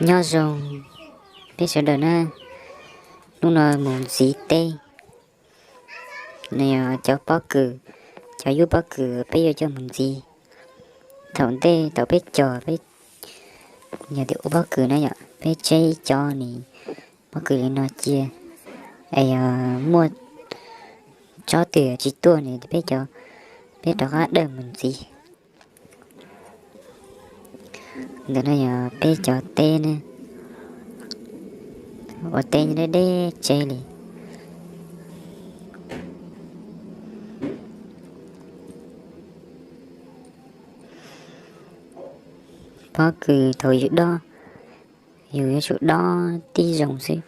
Nyob zoo peb sawv daws na, hnub no mus ntxiv teb. No yog cov pob kws, cov yub pob kws peb yuav coj mus ntxiv. Thaum ntej thaum peb cog, peb yog tias ua pob kws na yom, peb tseb ib co nis pob kws li no cia, es yog muaj tsob twg tsis tuaj nis peb cov, peb rov qab dawj mus ntxiv. Ntawm no yog peb cov teb ne, ua teb deb deb tsev li. Pob kws thaum yus dob, yus yuav tsum dob tib zoo xwb.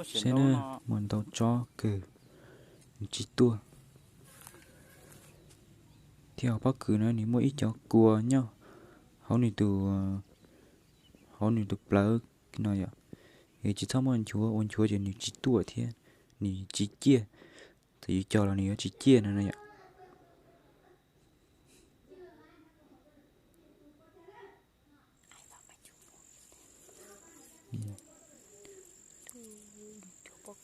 Saib na, muaj ntau tsob kws nws tsis tuaj. Thiab hauv pob kws no nws muaj ib co kua nyob hauv nws tus, hauv nws tus plawv no yom. Es tsis txhob muaj nchuav, ua nchuav ces nws tsis tuaj thiab nws tsis ciaj. Txawm yus cog los nws yuav tsis ciaj no no yom.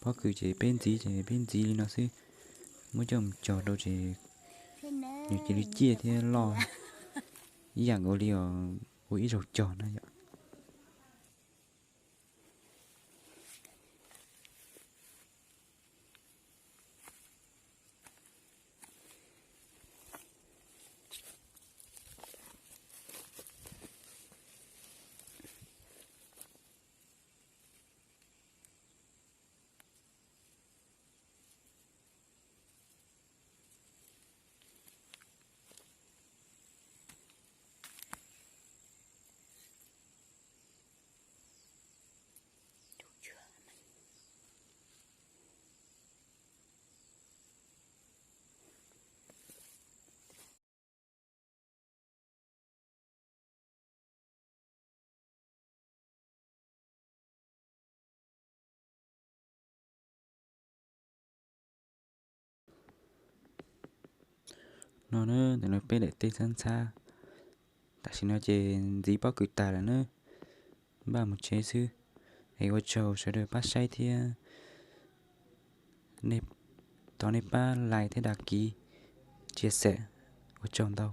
Pob kws ces peb ntxiv ces peb ntxiv li no xwb, muab coj mus cog rau ces nws cia li ciaj thiab loj ib yam nkaus li os, ua ib zaug cog na yom. No na, ntawm no peb daim teb ntxhab ntxhab. Tam sim no ces ntxiv pob kws tas lawm na, npaj mus tsev xwb. Es ua tsaug sawv daws pab saib thiab. Thov nej pab like thiab đăng ký, chia sẻ, ua tsaug ntau.